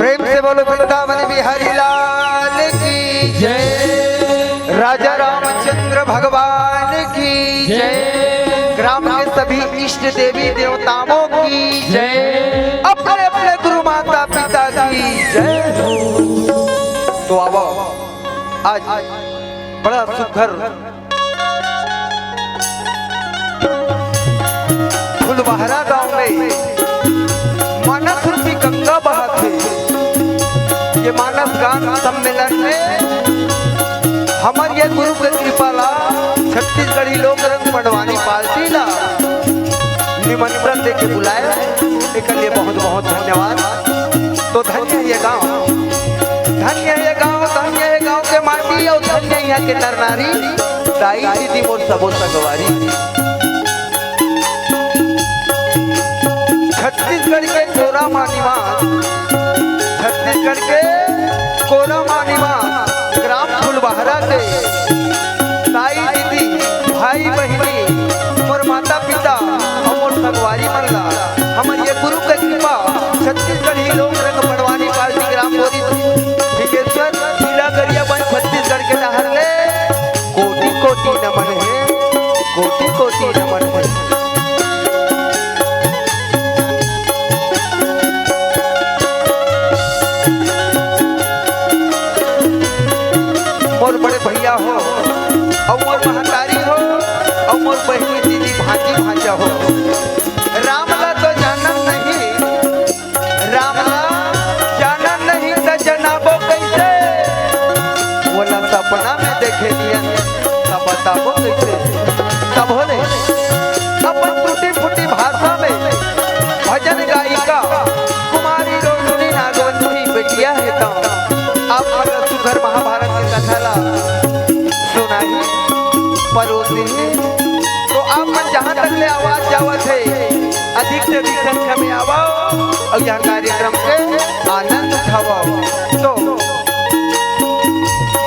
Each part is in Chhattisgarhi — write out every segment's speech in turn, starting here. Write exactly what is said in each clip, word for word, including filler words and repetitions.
प्रेम से बोलो वृंदावन बिहारी लाल की जय। राजा रामचंद्र भगवान की जय। ग्राम के सभी इष्ट देवी देवताओं की जय। अपने अपने गुरु माता पिता की जय हो। तो आओ, आज बड़ा सुघर फुलबहरा गांव में मानस रूपी गंगा बहत हे। ये मानस गान सम्मेलन में हमर ये गुरु के कृपा ला छत्तीसगढ़ी लोक रंग पंडवानी पार्टी ला निमंत्रण देके बुलाए, एकर लिए बहुत बहुत धन्यवाद। तो धन्य ये गांव, धन्य ये गांव, धन्य ये गांव के माटी और धन्य यहाँ के नर नारी, दाई दीदी मोर सबो संगवारी। छत्तीसगढ़ के कोरा मानिवास, छत्तीसगढ़ के कोरा मानिवास, ग्राम फुलबहरा के दाई दीदी, भाई बहिनी, मोर माता पिता अउ मोर संगवारी मन ला हमर ये गुरु के कृपा, छत्तीसगढ़ी लोक रंग पंडवानी पार्टी ग्राम बोरी सिंहेश्वर जिला गरियाबंद छत्तीसगढ़ के डहर ले कोटि कोटि नमन हे, कोटि कोटि नमन हे। मोर बड़े भैया हो, अउ मोर महतारी हो, अउ मोर बहिनी दीदी भांजी भांजा हो। राम ला तो जानन नहीं, राम ला जानन नहीं त जनाबो कइसे? ओला सपना में देखे नियन त बताबो कइसे? तभो ले अपन टूटी फूटी भाषा में भजन गायिका कुमारी रोशनी नागवंशी बेटिया हे त आप मन सुघर महाभारत के कथा ला सुनाही, परोसही। तो आप मन जहाँ तक ले आवाज जावत हे, अधिक से अधिक संख्या में आवव अउ यह कार्यक्रम के आनंद उठावव। तो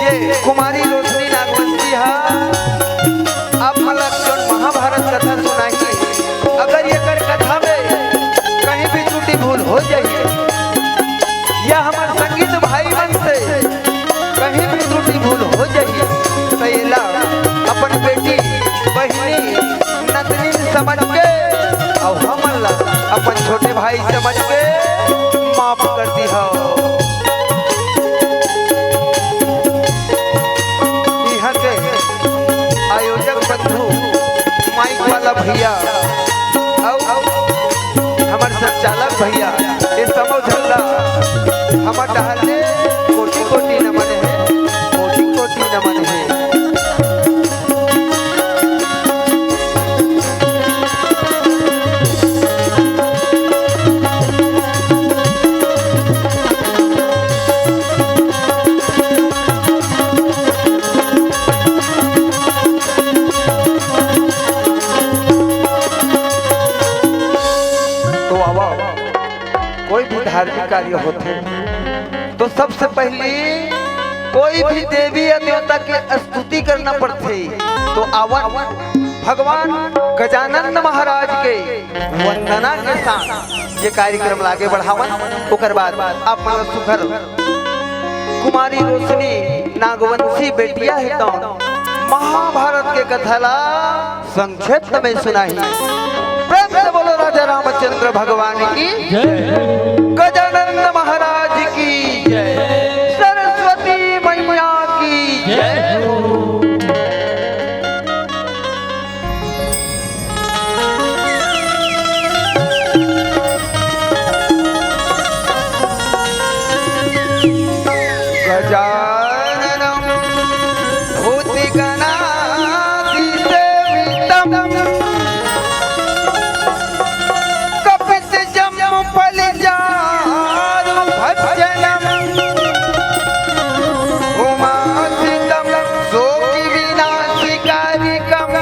ये कुमारी रोशनी नागवंशी हा आप मन ला जोन महाभारत कथा सुनाही, अगर एकर कथा में कहीं भी त्रुटि भूल हो जाही या हमर संगीत भाई मन से कहीं भी त्रुटि भूल हो जाही, त एला अपन बेटी, बहिनी, नंदिनी समझ के अउ हमन ला अपन छोटे भाई समझ के माफ कर दिहव। इहाँ के आयोजक बंधु, माइक वाला भैया, अउ हमर संचालक भैया, ये समो झन ला हमर डहर ले कोटि कोटि नमन हे, कोटि कोटि नमन हे। तो आवा, कोई भी धार्मिक कार्य होथे तो सबसे पहली कोई भी देवी या देवता के स्तुति करना पड़थे। तो आवा, भगवान गजानन महाराज के वंदना के साथ ये कार्यक्रम ला आगे बढ़ावन। ओकर बाद आप मन ला सुघर कुमारी रोशनी नागवंशी बेटिया हे तौन महाभारत के कथा ला संक्षेप में सुनाही। प्रेम से बोलो राजा रामचंद्र भगवान की, गजानंद महाराज की जय, सरस्वती मैया की जय। गजाननं भूतगणाधिसेवितं कपित्थजम्बूफलचारु भक्षणम् उमासुतं शोकविनाशकारिकम्।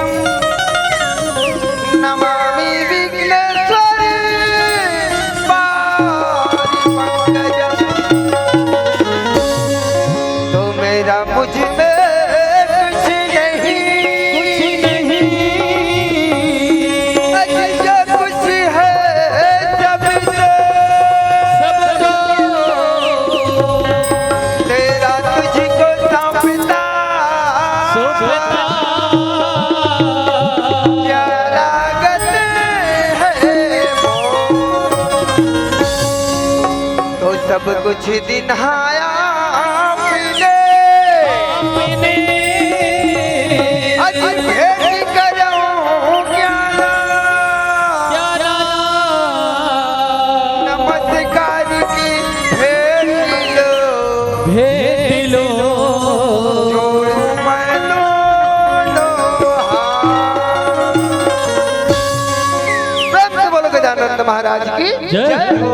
नमामि विघ्नेश्वरी पाहि पंकजम्। तो मेरा मुझ में कुछ नहीं, कुछ नहीं। अच्छा कुछ है सब तो, सब तो तेरा तुझको सौंपता, सौंपता। क्या लागत है वो, तो सब कुछ दिन आया आपने। अज भेंट करूं प्याला, प्याला। नमस्कार की भेंट लो, भेंट लो। जोड़ू मैं दोनों हाथ। प्रेम से बोलो गजानंद महाराज की जय। जय हो।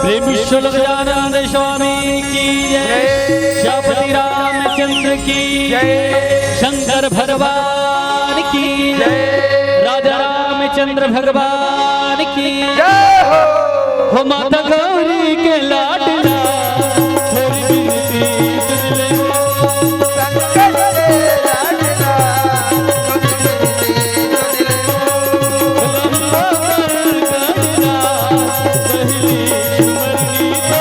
प्रेम विश्वलक्षानंद स्वामी की जय। श्यामपति रामचंद्र की जय। शंकर भगवान की जय। राजा रामचंद्र भगवान की जय हो। हो माता गौरी के लाडला, थोड़ी बिनती सुन ले। संकट के लाडला, थोड़ी बिनती सुन ले। लंबा कर गणना, पहली सुमरनी तो।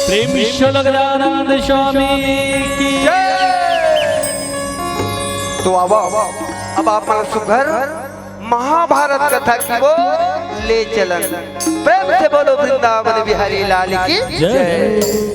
प्रेम विश्वलक्षानंद स्वामी की जय। तो आवा, अब आप मन सुघर महाभारत कथा के वो ले चलन। प्रेम से बोलो वृंदावन बिहारी लाल की जय। जय।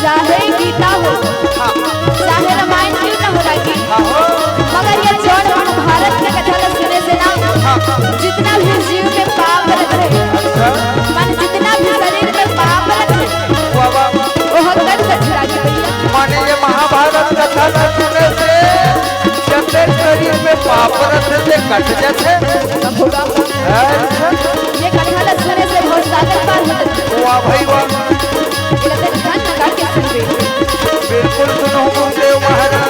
चाहे गीता हो, हाँ। चाहे रामायण क्यों ना हो रागी, हाँ हो। मगर ये जड़ महाभारत के कथा ला सुने से ना, हाँ। जितना भी जीव में पाप रथे, अच्छा। मन जितना भी शरीर में पाप रथे, वाह, वाह, वाह। वो कट जाथे रागी भैया। माने ये महाभारत कथा ला सुने से जते शरीर में पाप रथे, ते कट जाथे। अब होगा। अच्छा। ये कथा ला सुने से भवसागर पार हो जाथे। वाह भाई वाह। ये तो ध्यान लगा के सुनबे। बिल्कुल सुनो गुरुदेव महाराज।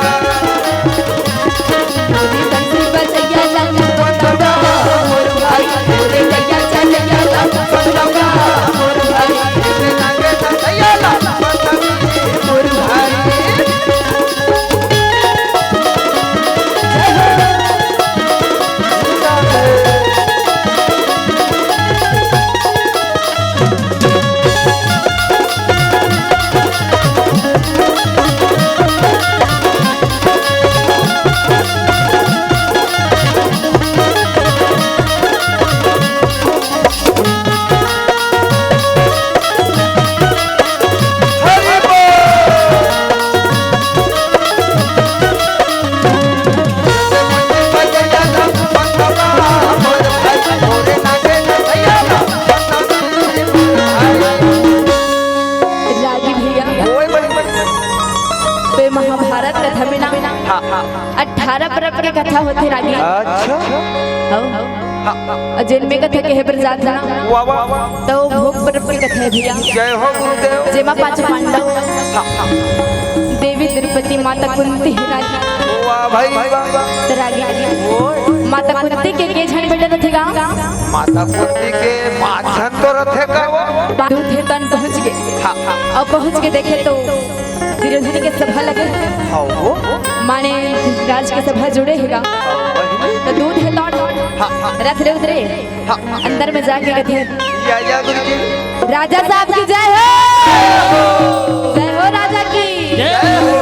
रागी भैया, ओए बड़ी, बड़ी, बड़ी। तो ये महाभारत कथा में ना हाँ, हाँ। अठारह पर्व के कथा होथे रागी। अच्छा। हौ। हाँ, हाँ। अउ जेन में कथा कहे बर जात हे ना, वाह, वाह, वाह। तो भोग पर्व के कथा हे भैया। जय हो गुरुदेव। जेमा पांच पांडव, हाँ, हाँ। देवी द्रौपदी, माता कुंती हे रागी। वाह भाई, वाह। तो रागी, ओए। माता कुंती के के झन बेटा रथे गा? माता कुंती के पांच झन तो रथे का वो? दूध हे तन पहुंच गे। हाँ, हाँ। अउ पहुंच के देखे तो दुर्योधन के सभा लगे। हाँ, वो? माने राज के सभा जुड़े हे गा। हाँ, वही। तो दूध हे तन हाँ, हाँ। रथ रे उतरे। हाँ, हाँ। अंदर में जाके कथे, या, या गुरुजी। राजा साहब की जय हो। जय हो राजा की। जय हो।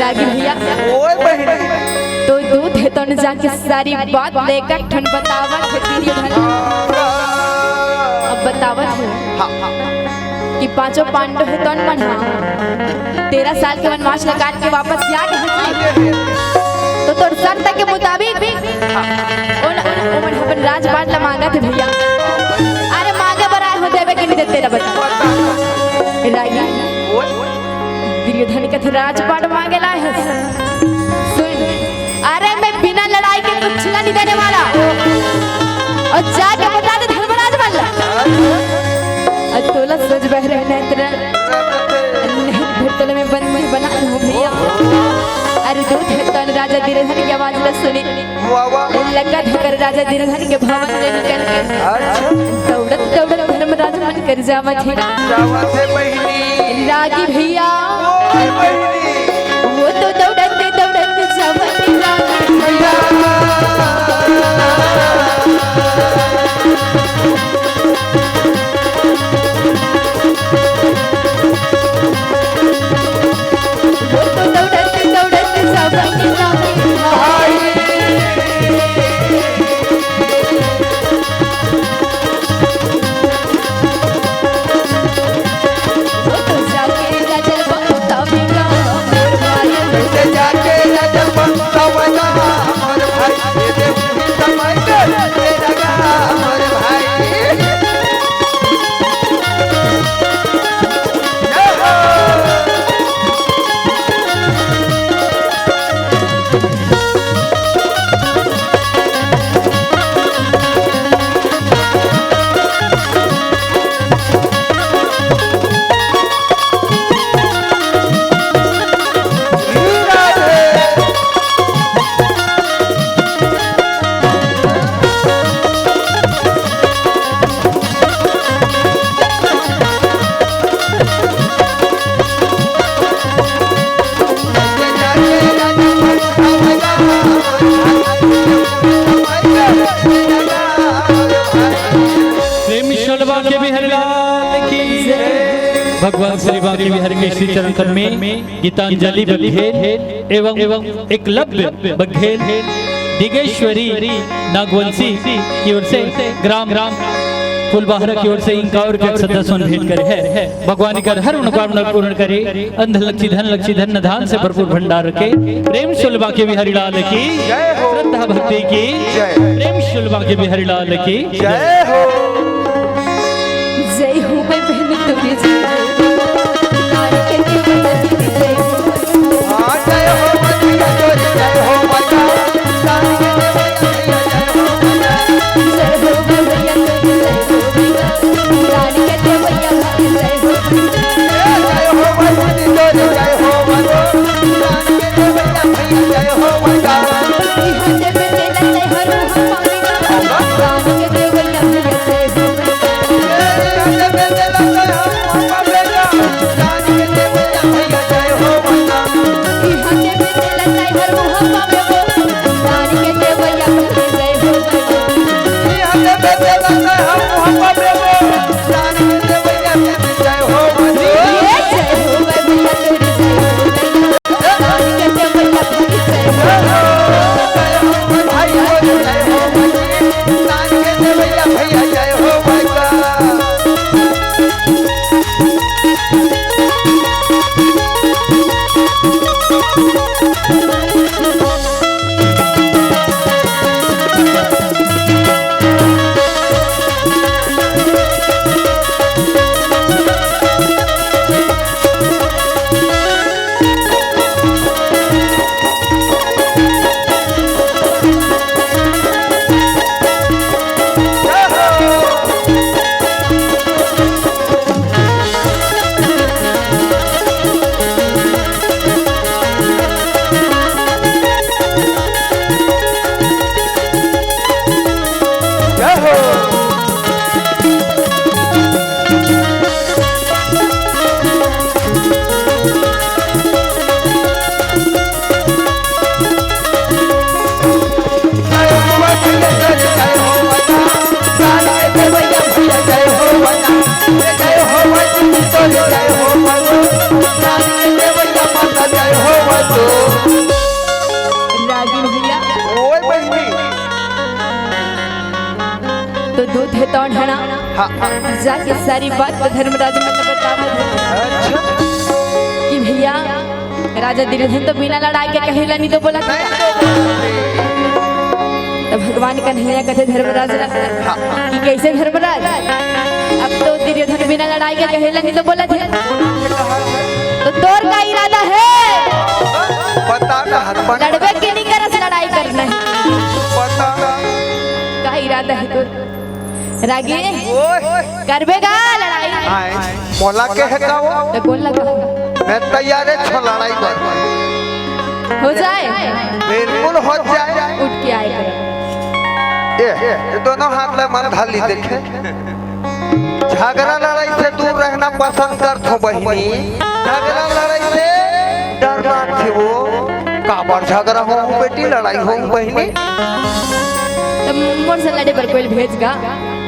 रागी भैया। ओए बहिनी। तो दूध हे तन जाके सारी बात लेकर ठन बतावत हे दुर्योधन। अब बतावत हे हाँ, हाँ। कि पांचों पांडव हे तन मन हा तेरह साल के वनवास ला काट के वापस आ गे हे। तो तोर शर्त के मुताबिक ओन, ओमन अपन राजपाट ला मांगत हे भैया। अरे मांगे बर आए हो, देबे कि नहीं देबे तेला बता। रागी दुर्योधन कथे राजपाट मांगे ला हे। सुन, अरे मैं बिना लड़ाई के कुछ ला नहीं देने वाला। अउ जाके बता दे धर्मराज मन ला। अउ तोला सच बह रहे ना इतना। नहीं, फिर तोला मैं बंदी बना लूं भैया। अरे दूध हे तन राजा दुर्योधन के आवाज ला सुने। वाह, वाह। लंका धकर राजा दुर्योधन के भवन ले निकल के अच्छा। दौड़त दौड़त धर्मराज मन कर जावत हे। जावत हे बहिनी। रागी भैया। ओए बहिनी। वो तो दौड़त दौड़त जावत हे रागी भैया। वो तो दौड़त दौड़त जावत हे रागी भैया। प्रेम शोलवा के बिहारी लाल की जय। भगवान श्री बांके बिहारी के श्री चरण कमल में गीतांजलि बघेल एवं एकलव्य बघेल, डिगेश्वरी नागवंशी की ओर से ग्राम ग्राम कुलबाहरा की ओर से इंकावर के अक्षत दसवन भेंट करे हे। भगवान इकर हर मनोकामना पूर्ण करे। अन्न लक्ष्मी, धन लक्ष्मी, धन धान से भरपूर भंडार रखे। प्रेम से बोल बांके बिहारी लाल की, जय हो। श्रद्धा भक्ति की, जय। प्रेम से बोल बांके बिहारी लाल की, जय हो। जय हो, मैं बहन तुम्हें जय हो। जय हो, मैं भैया तोरी जय हो, माता। जय हो, मैं भैया तोरी जय हो, भैया। रागी भैया, ओए बहिनी। तो दूध हे तौन हना। हाँ, हाँ। जाके सारी बात तो धर्मराज मन ल बतावत हे। अच्छा। कि भैया, राजा दुर्योधन तो बिना लड़ाई के कहेला नहीं तो बोला। नहीं तो बोला। तो भगवान कन्हैया कथे धर्मराज ला, हाँ, हाँ। कि कैसे धर्मराज, अब तो दुर्योधन बिना लड़ाई के कहेला नहीं तो बोला थे। तो तोर का इरादा हे? बता ना, हनुमान। लड़बे के नहीं करस, लड़ाई करना हे। बता। का इरादा हे तोर? रागी, ओए। करबे गा लड़ाई? आए, मोला के हे का वो? तो बोल लगा। मैं तैयार हे छो लड़ाई बर। हो जाए? बिल्कुल हो जाए। उठ के आए कर। ए, ये दोनों हाथ ले मन धाली देखे। झगड़ा लड़ाई से दूर रहना पसंद करथो बहिनी। झगड़ा लड़ाई से डर लागथे वो। काबर झगड़ा हो बेटी, लड़ाई हो बहिनी? तो मोर से लड़े बर कोई भेज गा।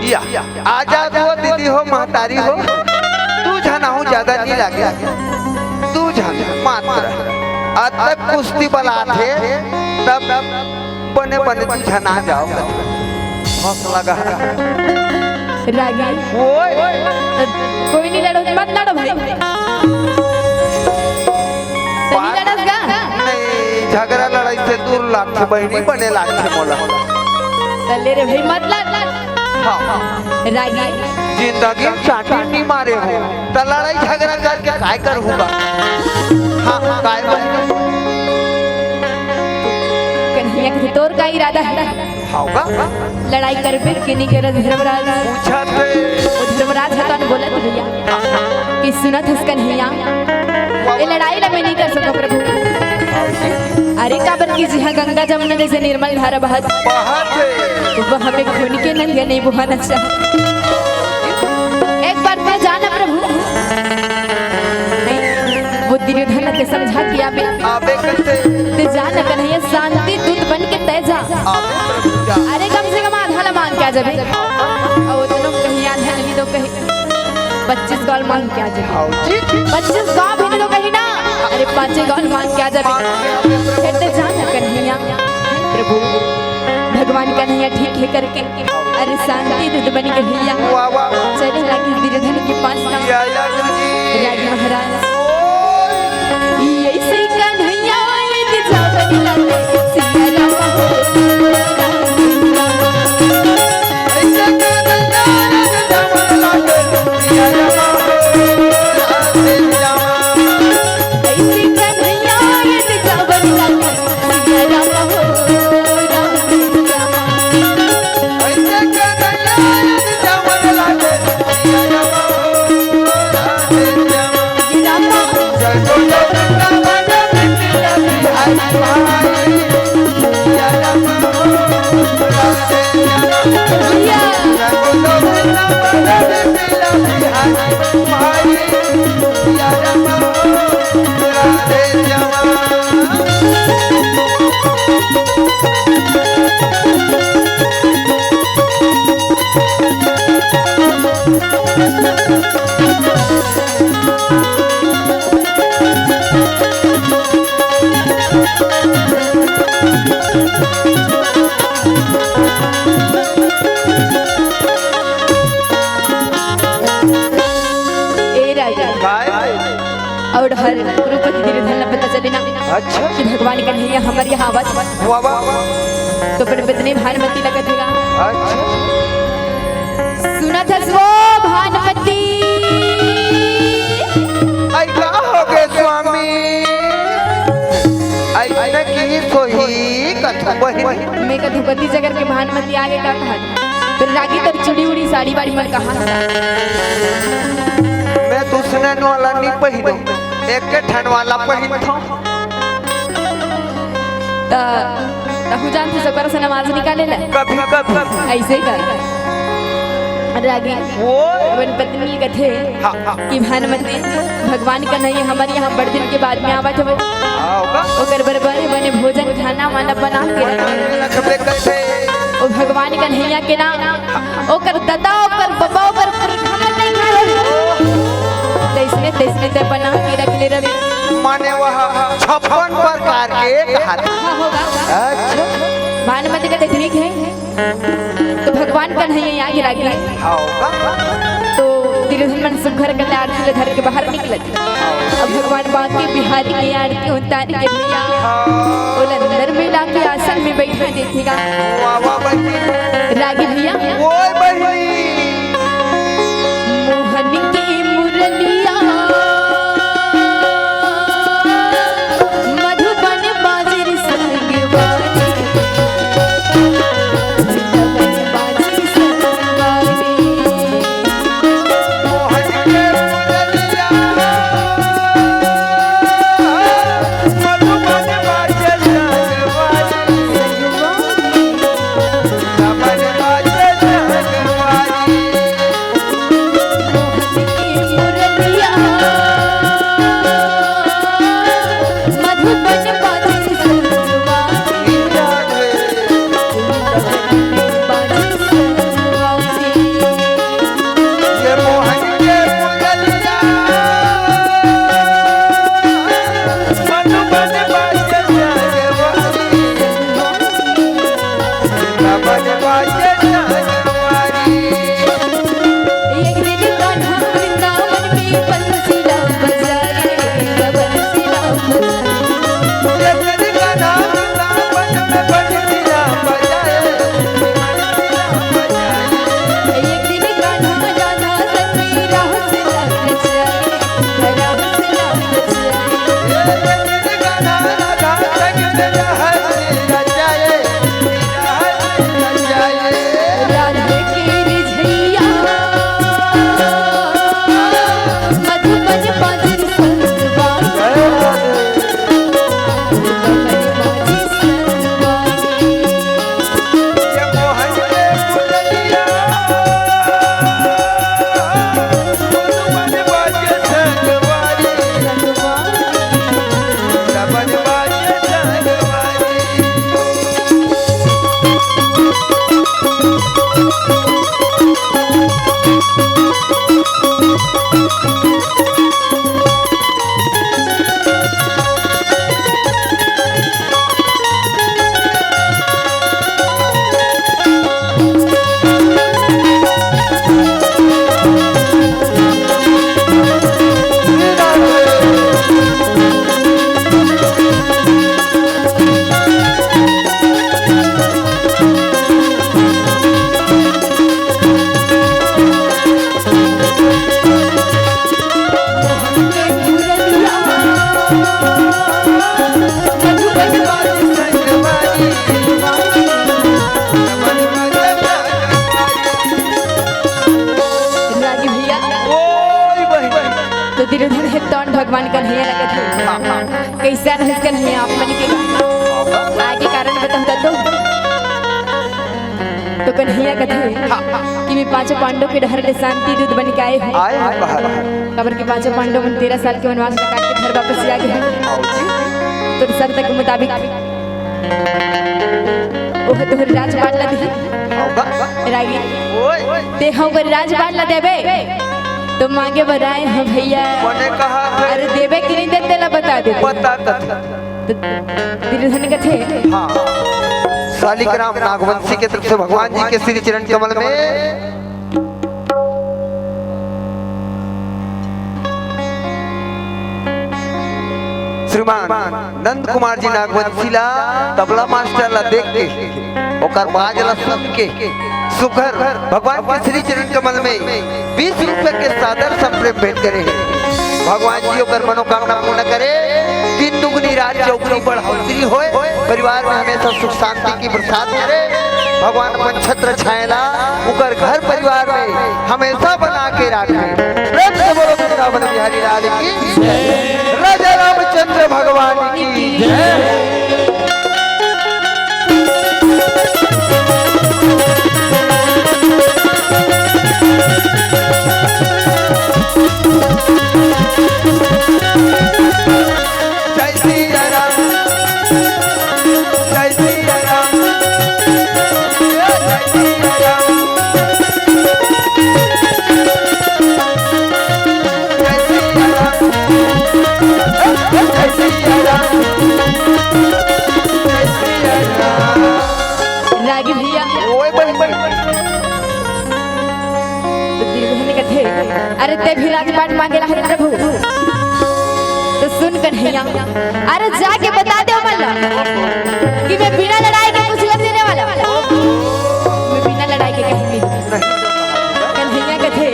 या, आजाद हो दीदी हो, महतारी हो, दू झन आहू ज्यादा नहीं लागे, दू झन मात्र। अतक कुश्ती बलात हे, तब बने बने दू झन आ जाओ। हौसला गा। रागी। ओए। तो कोई नहीं लड़ो, मत लड़ो भाई। तो नहीं लड़स गा? नहीं, झगड़ा लड़ाई से दूर लागथे बहिनी, बने लागथे मोला। तो ले रे भाई, मत लड़। हाँ। रागी। जिंदगी में चाटी नहीं मारे हो, तो लड़ाई झगड़ा करके काय करहूँगा? हाँ, काय बहिनी? कन्हैया कथे तोर का इरादा हे? हाँ का? लड़ाई करबे के नहीं करस धर्मराज? पूछत हे। वो धर्मराज ह तन बोलत भैया कि सुनत हस कन्हैया, ये लड़ाई ला मैं नहीं कर सकूं प्रभु। अरे काबर कि जिहाँ गंगा जमुना जैसे निर्मल धारा बहत, बहत हे। वहाँ पे खून के नदियाँ नहीं बहाना चाहे। एक बार तैं जाना प्रभु। नहीं, वो दुर्योधन के समझा के आबे। आबे करते। तैं जाना कन्हैया, शांति दूत बन के तैं जा। आबे करते जा। अरे कम से कम आधा ला मांग के आ जाबे। और दोनों कहीं आधा नहीं तो कहीं पच्चीस गाल मांग के आ जाबे। आओ जी। पच्चीस गाल भी नहीं तो कहीं ना। अरे पाँचे गाल मांग के आ जाबे। फिर तैं जाना कन्हैया। प्रभु। भगवान कन्हैया ठीक हे करके, अरे शांति दूत बन के भैया वाह, वाह, वाह। चले लागे दुर्योधन के पास। या, या, गुरुजी। राज महाराज। ऐसे कन्हैया यदि जावन लागे, सिया राम हो, राम राम। ऐसे कन्हैया यदि जावन लागे, सिया राम हो, राम राम। ऐसे कन्हैया यदि जावन लागे, सिया राम हो, राम राम। ऐसे कन्हैया यदि जावन लागे, सिया राम हो, राम राम। ए राजा। काय? अउ हर द्रौपदी दुर्योधन ला पता चले ना अच्छा। कि भगवान कन्हैया हमर यहाँ आवत। वाह, वाह, वाह। तो अपन पत्नी भानुमती ला कथे गा। अच्छा। सुनत हस वो भानुमती। आई का हो गे स्वामी? आई न की सोही कथा बहिनी। मैं कथू कती जगह के भानुमती आगे का कहा। तो रागी तोर चूड़ी उड़ी साड़ी बाड़ी मन कहाँ? मैं दूसरे वाला नहीं पहिनूं, एक के ठन वाला पहिनथों। त तहू जानथस ओकर से नमाज निकाले ला। कभी कभी। ऐसे कर। रागी वो अपन पत्नी कथे हाँ, हाँ। कि भानुमती, भगवान कन्हैया हमर यहाँ बड़ दिन के बाद में आवत हवे। हाँ, होगा। ओकर बर बने बने भोजन खाना वाना बना के रख। रखबे कथे। ओ भगवान कन्हैया के नाम ओकर ददा, ओकर बबा, ओकर पुरखा मन नहीं खाए रहे। तैसने, तैसने ते बना के रख ले रहे। माने वह छप्पन प्रकार के कहा था। हाँ, होगा। अच्छा। भानुमती कहते, "ठीक है।" तो भगवान कन्हैया आगे लागे। हाँ, होगा। तो दुर्योधन मन सुघर कर आरती ले धर के बाहर निकलत। अब भगवान बांके बिहारी के आरती उतार के भैया, ओला अंदर में लाके आसन में बैठा देथे गा। वाह, वाह, बहिनी। रागी भैया। ओए बहिनी। मोहन के मुरलिया, मधुबन बाजे रे संगवारी। कन्हैया कथे, कइसे रहिस कन्हैया आप मन के? आगे कारण बताहूँ त तो। तो कन्हैया कथे कि मैं पांचों पांडव के डहर ले शांति दूत बन के आए हूँ। आए हैं बाहर। काबर के पांचों पांडव मन तेरह साल के वनवास ल काट के घर वापस आ गे हैं। तो शर्त के मुताबिक ओह तोहर राजपाट ला दिही। रागी, ओए। ते ह ओकर राजपाट ला देबे तो मांगे बर आए हंव भैया। मने कहा थे। अरे देबे कि नहीं देबे तेला बता दे। बता दे। तो दुर्योधन कथे। हाँ। शालिग्राम नागवंशी के तरफ से भगवान जी के श्री चरण कमल में श्रीमान नंद कुमार जी नागवंशी ला तबला मास्टर ला देख के, ओकर बाज ला सुन के सुघर भगवान के श्री चरण कमल में बीस रुपया के सादर संप्रेम भेंट करे हे। भगवान जी ओकर मनोकामना पूर्ण करे, तीन दुगुनी रात चौगुनी बढ़ोतरी होए, परिवार में हमेशा सुख शांति की बरसात करे। भगवान अपन छत्र छाया ला ओकर घर परिवार में हमेशा बना के राखे। प्रेम से बोलो वृंदावन बिहारी लाल की जय। राजा रामचंद्र भगवान की जय। जय सिया राम, जय सिया राम, जय सिया राम। जय सिया राम। जय सिया राम। जय सिया राम। रागी भैया। ओए बन, बन। तो दुर्योधन कथे, "अरे ते भी राजपाट मांगे ला हरे प्रभु।" तो सुन कन्हैया, अरे जाके बता दे ओमन ला कि मैं बिना लड़ाई के कुछ नहीं देने वाला। मैं बिना लड़ाई के कहीं नहीं। कन्हैया कथे,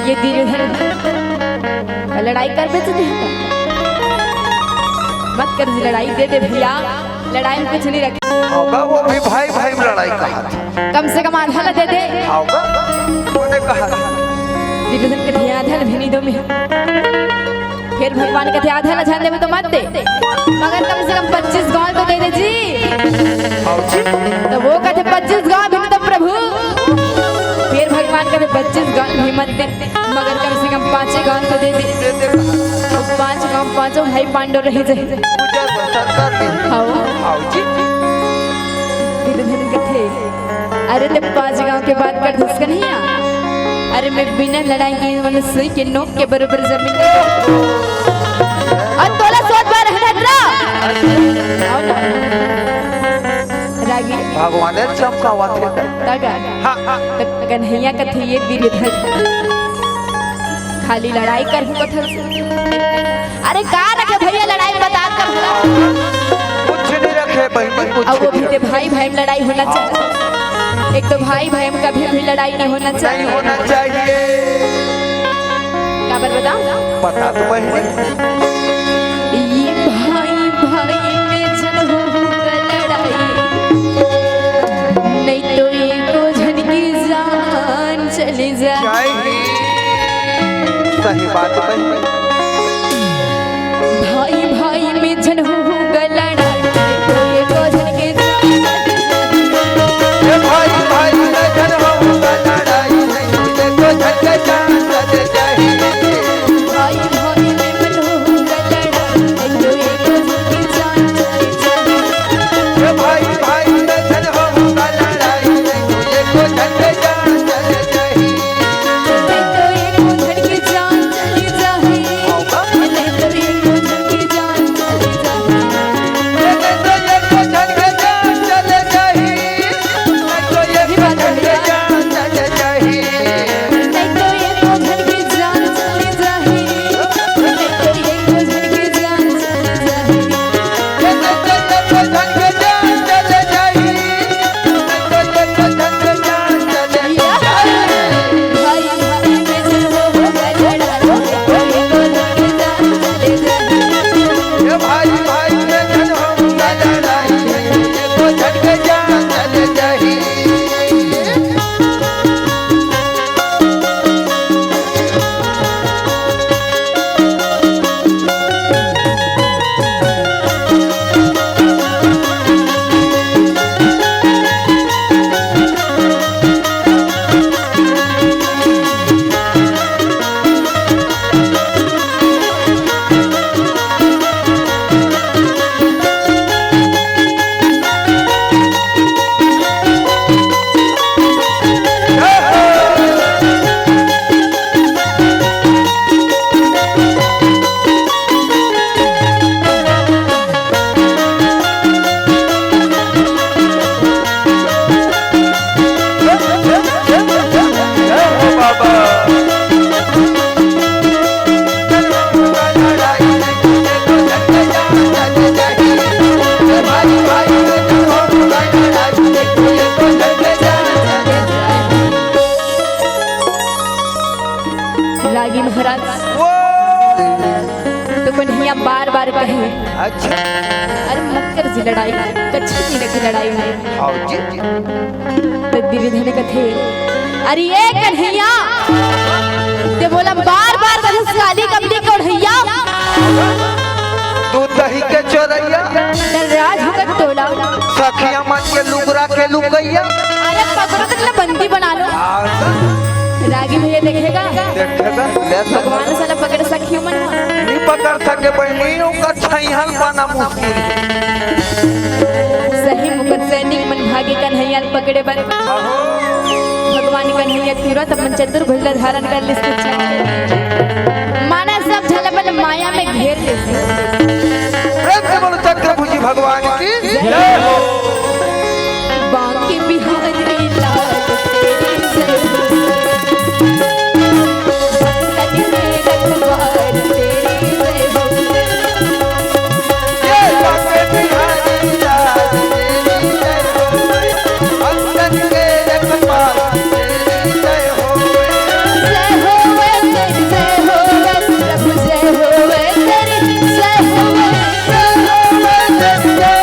ये दुर्योधन लड़ाई करबे तो दे। मत कर जी लड़ाई, दे दे भैया, लड़ाई में कुछ नहीं रखे। होगा वो भी भाई भाई में लड़ाई कहा था। कम से कम आधा ला दे दे। होगा, उन्होंने कहा था। दुर्योधन कथे आधा ला भी नहीं दो मैं। फिर भगवान कथे आधा ला झन देबे तो मत दे, मगर कम से कम पच्चीस गांव तो दे दे जी। हाँ जी। तो वो कथे पच्चीस गांव भी नहीं तो प्रभु। फिर भगवान कथे पच्चीस गांव भी मत दे, मगर कम से कम पांचे गांव तो दे दे। दे दे। वो पांच गांव पांचों भाई पांडव रही जाए। गुजर बसर कर दे। हाँ। हाँ जी। दुर्योधन कथे, अरे ते पांच गांव के बात कर धुस कन्हैया। अरे मैं बिना लड़ाई के मन सुई के नोक के बरोबर जमीन में। और तोला सोच बार है ना? आओ ना। रागी। भगवान ने चमकावा थे। तगा। हाँ, हाँ। त-, कन्हैया कथे ये दुर्योधन। खाली लड़ाई करहूं कथस। अरे का रखे भैया लड़ाई में बता कर भला। कुछ नहीं रखे बहनी, कुछ अब वो नहीं भी रखे। ते भाई भाई में लड़ाई होना चाहिए। एक तो भाई भाई में कभी भी लड़ाई नहीं होना चाहिए। नहीं होना चाहिए। काबर बताओ? बता तो बहनी। ये भाई भाई में जब होगा लड़ाई, नहीं तो एको झन की जान चली जाए। जय हिंद। सही बात बहनी। भाई भाई में झन होगा लड़ाई, तो ये तो झन के जान। ये भाई भाई में झन होगा लड़ाई, तो ये तो झन के जान चली जाए। भाई भाई में झन होगा लड़ाई, तो ये तो झन के जान चली जाए। ये भाई भाई में झन होगा लड़ाई, तो ये तो झन के जान चली जाए। तो ये तो झन के जान चली जाए। वो तो कन्हैया बार बार कहे, अच्छा। अरे मत कर जी लड़ाई, कच्छी तीर की लड़ाई है। हाँ जी। तो दुर्योधन कथे, अरे ये कन्हैया, ते बोला बार बार कथे काली कमली कौड़ैया। दूध दही के चोरैया। दलराज हुकत तोला। सखिया मन के लुगरा के लुकैया। अरे पकड़ो तो बंदी बना लो। हाँ। रागी भैया देखेगा? देखेगा। ले तो भगवान साला पकड़ सखियों मन। नहीं पकड़ सके बहनी, ओकर छैहल पाना मुश्किल। सही मुकर सैनिक मन भागे कन्हैया ल पकड़े बर। अहो। भगवान कन्हैया तुरंत अपन चतुर्भुज ला धारण कर लिस। माना सब झन अपन माया में घेर लिस। प्रेम से बोलो चक्रभुजी भगवान की जय हो। बांके बिहारी लाल तेरी जय हो। भक्तन के रखवार तेरी जय हो। ये बांके बिहारी लाल तेरी जय हो। भक्तन के रखवार तेरी जय हो। जय हो, जय हो,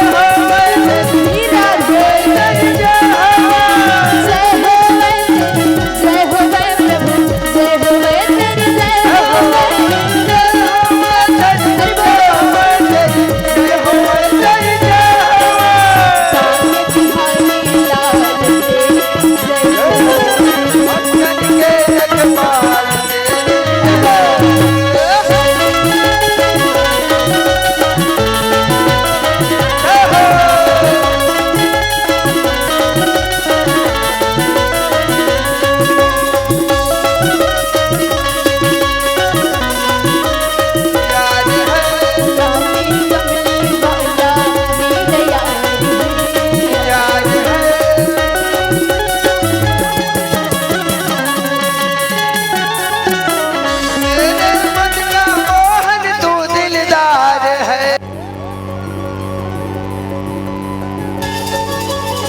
प्रभु जय हो, तेरी जय हो।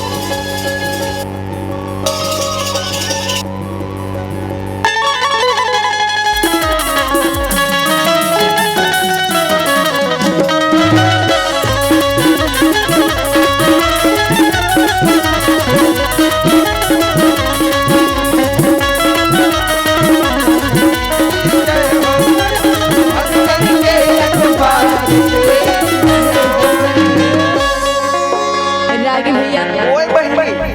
रागी भैया। ओए बहिनी।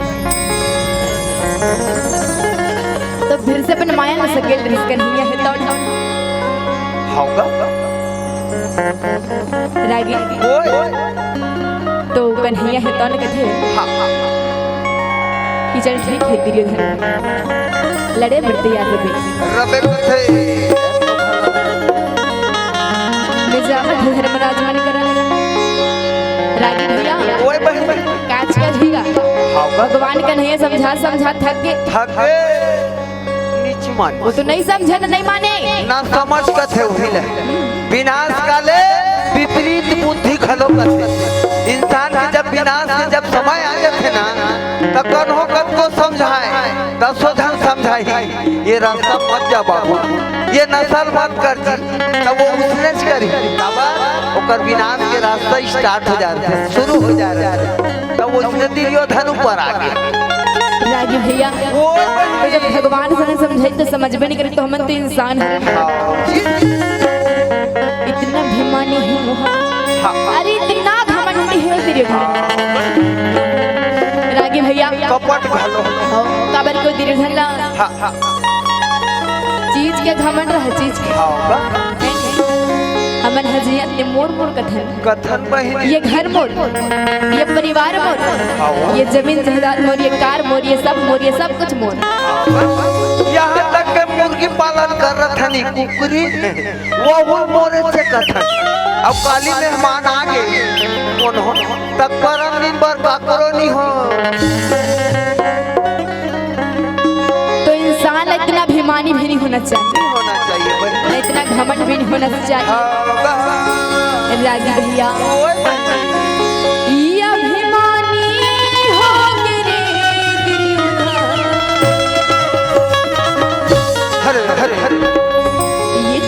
तो फिर से अपन माया में सकेल रिस कन्हैया हे तौन। हाव गा। रागी। ओए। तो कन्हैया हे तौन कथे। हाँ, हाँ। कि चल ठीक हे दुर्योधन। लड़े बर तैयार रबे। रबे कथे। मैं जावत हूँ धर्मराज मन करा। रागी भैया। ओए बहिनी। काच का झीगा। हाँ। भगवान कन्हैया समझा समझा थक गे। थक गे। नीच मन। वो तो नहीं समझे तो नहीं माने। ना समझ कथे उही ले। विनाश काले विपरीत बुद्धि घलो कथे। इंसान के जब विनाश के जब समय आ जाथे ना, त कन्हो कतको समझाए, दसों झन समझाही, ये रास्ता मत जा बाबू, ये नसल मत कर जी, त वो उसने च करही। काबर? ओकर विनाश के रास्ता start हो जाथे, शुरू हो जाथे। त उसने दुर्योधन ऊपर आ गे। रागी भैया, वो तो जब भगवान से नहीं समझे तो समझबे नहीं करे, तो हमन तो इंसान हन। हाँ। इतना अभिमानी हे मोहा। हाँ। अरे इतना घमंडी हे दुर्योधन। रागी भैया। कपट घलो। हाँ, काबर को दुर्योधन ला। हाँ, हाँ। चीज के घमंड रह, चीज के। हाँ, बा। हमन ह जियत ले मोर मोर कथन। कथन बहिनी। ये घर मोर, ये परिवार मोर, हाँ। ये जमीन जायदाद मोर, ये कार मोर, ये सब मोर, ये सब कुछ मोर। यहाँ तक के मुर्गी पालन कर रहा था नी, कुकरी, वो वो मोरे से कथन। अब काली मेहमान आ गे, कौन हो? तब परम दिन बर काकरो नी हो। तो इंसान इतना अभिमानी भी नहीं होना चाहिए। नहीं होना चाहिए बहिनी। इतना घमंड भी नहीं होना चाहिए। हाँ, हाँ। रागी भैया। ओए बहिनी। ये अभिमानी हो गे रे दुर्योधन। हरे, हरे, हरे। ये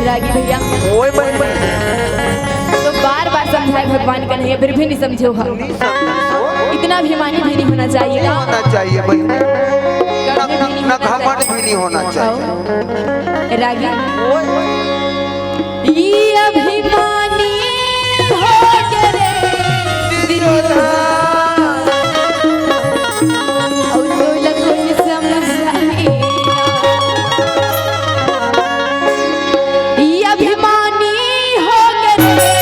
रागी भैया, ओए बहिनी। तो बार बार समझाए भगवान कन्हैया, फिर भी नहीं समझे हो। नहीं समझे हो। इतना अभिमानी भी नहीं होना चाहिए नहीं ना। होना चाहिए बहिनी। कभी ना, भी नहीं ना होना घमंड चाहिए। भी नहीं होना चाहिए। आओ। रागी। ओए। ये अभिमानी हो गए रे दुर्योधन। और बोला कोई समझ नहीं। ये अभिमानी हो गए रे।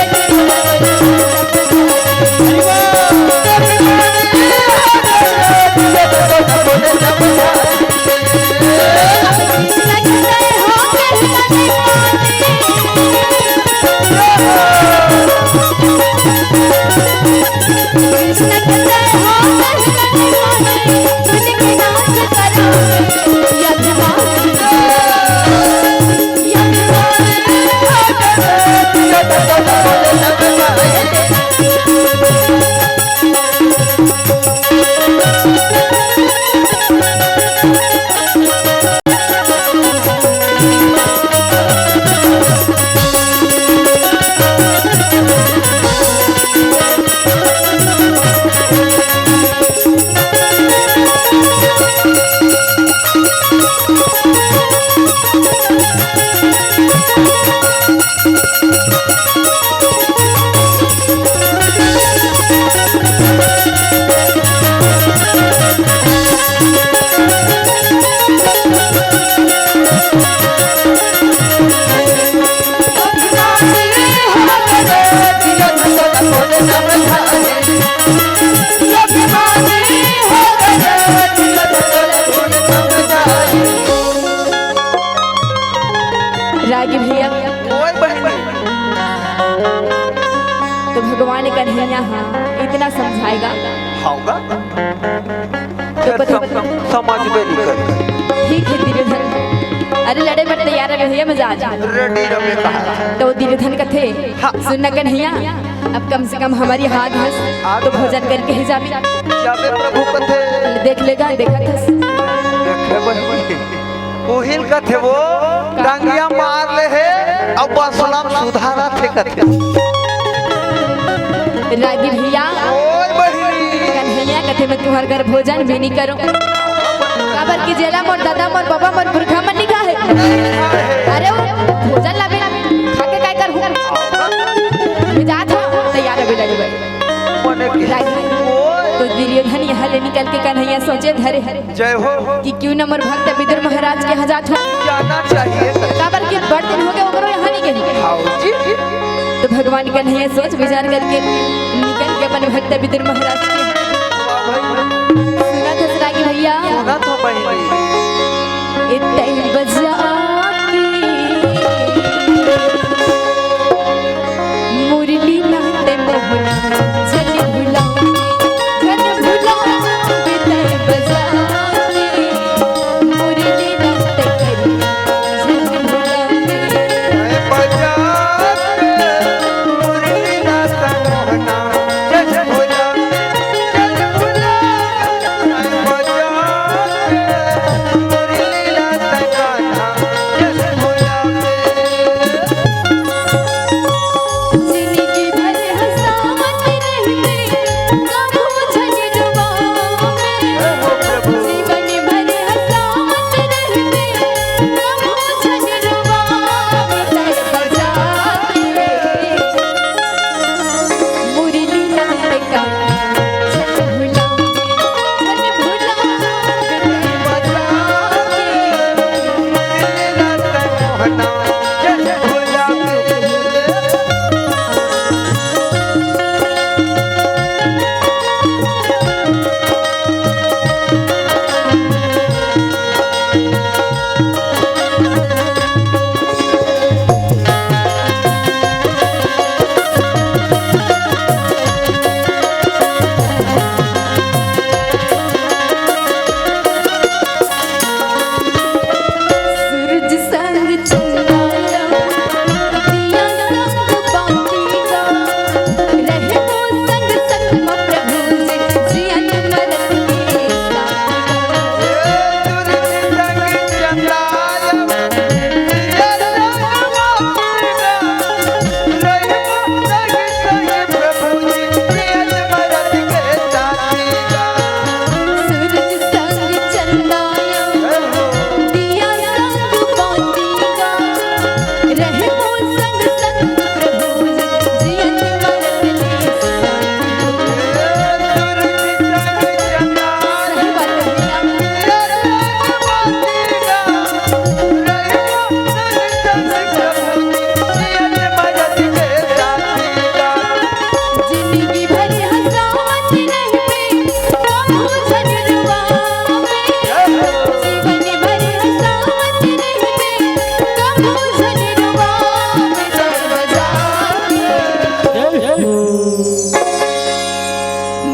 रागी भैया, ओए बहिनी। तो भगवान कन्हैया हाँ इतना समझाएगा। होगा। तो फिर कथे सम-, समझबे नहीं करे। ठीक है दुर्योधन, अरे लड़े बर तैयार रहे भैया, मजा आ जाए। Ready रहे कहा। तो दुर्योधन कथे, हाँ। सुन ना कन्हैया, अब कम से कम हमारी हाथ हंस, हाथ तो हंस। भोजन करके ही जाबे। जाबे प्रभु कथे। देख लेगा, देखा था। देखे बहिनी। उहिल कथे वो, डंगिया मार ले हे, अब बसला में सुधारा थे कथे। रागी भैया, ओए बहिनी। कन्हैया कथे, मैं तुम्हारे घर भोजन भी नहीं करूं। काबर कि जेला मोर दादा, मोर बाबा, मोर पुरखा मन नहीं खाए। अरे वो भोजन लाबे, खा के काय करहूं? मैं जात हूं, तैयार रहे लड़े बर। मने के रागी। ओए। तो दुर्योधन यहाँ ले निकल के कन्हैया सोचे धरे हरे। जय हो। कि क्यों न मोर भक्त विदुर महाराज के यहाँ जात हो। जाना चाहिए। काबर कि बड़ दिन हो गए ओकरो यहाँ नहीं गए। आओ जी। तो भगवान कन्हैया सोच विचार करके निकल के अपन भक्त विदुर महाराज के यहाँ। वाह भाई। सुना था रागी भैया। सुना था बहिनी। इतई बजा के मुरली नाते मोहना जन भुला, जन भुला, इतई बजा के मुरली नाते करी जन भुला। बजा के मुरली नाते मोहना जन भुला, जन भुला, बजा के मुरली नाते कान्हा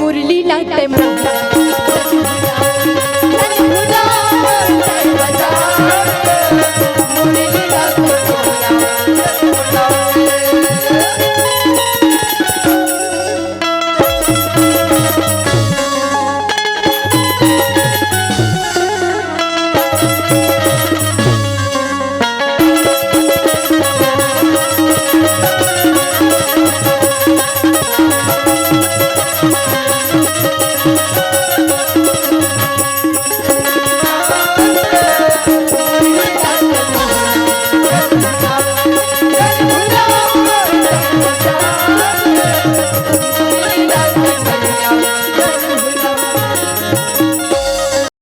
मुरली ला तैं मोला